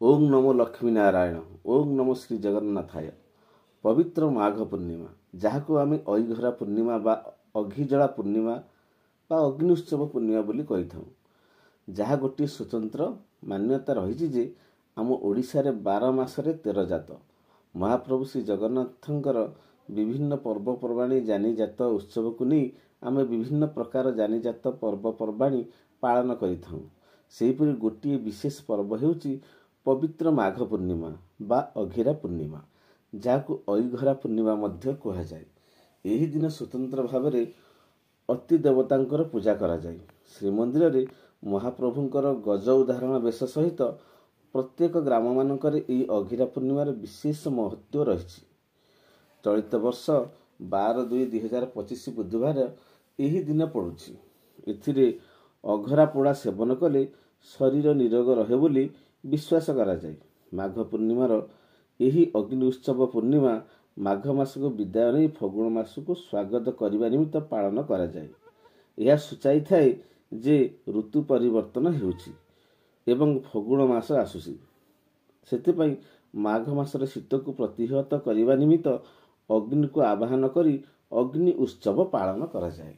ଓಂ ନମୋ ଲକ୍ଷ୍ମୀ ନାରାୟଣ, ଓଂ ନମୋ ଶ୍ରୀ ଜଗନ୍ନାଥାୟ। ପବିତ୍ର ମାଘ ପୂର୍ଣ୍ଣିମା, ଯାହାକୁ ଆମେ ଐଘରା ପୂର୍ଣ୍ଣିମା ବା ଅଘିଜଳା ପୂର୍ଣ୍ଣିମା ବା ଅଗ୍ନି ଉତ୍ସବ ପୂର୍ଣ୍ଣିମା ବୋଲି କହିଥାଉ, ଯାହା ଗୋଟିଏ ସ୍ୱତନ୍ତ୍ର ମାନ୍ୟତା ରହିଛି ଯେ ଆମ ଓଡ଼ିଶାରେ 12 ମାସରେ 13 ଜାତ। ମହାପ୍ରଭୁ ଶ୍ରୀ ଜଗନ୍ନାଥଙ୍କର ବିଭିନ୍ନ ପର୍ବପର୍ବାଣୀ ଯାନିଜାତ ଉତ୍ସବକୁ ନେଇ ଆମେ ବିଭିନ୍ନ ପ୍ରକାର ଯାନିଜାତ ପର୍ବପର୍ବାଣୀ ପାଳନ କରିଥାଉ। ସେହିପରି ଗୋଟିଏ ବିଶେଷ ପର୍ବ ହେଉଛି ପବିତ୍ର ମାଘ ପୂର୍ଣ୍ଣିମା ବା ଅଘିରା ପୂର୍ଣ୍ଣିମା, ଯାହାକୁ ଐଘରା ପୂର୍ଣ୍ଣିମା ମଧ୍ୟ କୁହାଯାଏ। ଏହି ଦିନ ସ୍ୱତନ୍ତ୍ର ଭାବରେ ଅତି ଦେବତାଙ୍କର ପୂଜା କରାଯାଏ। ଶ୍ରୀମନ୍ଦିରରେ ମହାପ୍ରଭୁଙ୍କର ଗଜ ଉଦାହରଣ ବେଶ ସହିତ ପ୍ରତ୍ୟେକ ଗ୍ରାମମାନଙ୍କରେ ଏହି ଅଘିରା ପୂର୍ଣ୍ଣିମାର ବିଶେଷ ମହତ୍ତ୍ୱ ରହିଛି। ଚଳିତ ବର୍ଷ 12/2/2025 ବୁଧବାର ଏହି ଦିନ ପଡ଼ୁଛି। ଏଥିରେ ଅଘରା ପୋଡ଼ା ସେବନ କଲେ ଶରୀର ନିରୋଗ ରହେ ବୋଲି ବିଶ୍ୱାସ କରାଯାଏ। ମାଘ ପୂର୍ଣ୍ଣିମାର ଏହି ଅଗ୍ନି ଉତ୍ସବ ପୂର୍ଣ୍ଣିମା ମାଘ ମାସକୁ ବିଦାୟ ନେଇ ଫଗୁଣ ମାସକୁ ସ୍ୱାଗତ କରିବା ନିମିତ୍ତ ପାଳନ କରାଯାଏ। ଏହା ସୂଚାଇଥାଏ ଯେ ଋତୁ ପରିବର୍ତ୍ତନ ହେଉଛି ଏବଂ ଫଗୁଣ ମାସ ଆସୁଛି। ସେଥିପାଇଁ ମାଘ ମାସର ଶୀତକୁ ପ୍ରତିହତ କରିବା ନିମିତ୍ତ ଅଗ୍ନିକୁ ଆବାହନ କରି ଅଗ୍ନି ଉତ୍ସବ ପାଳନ କରାଯାଏ।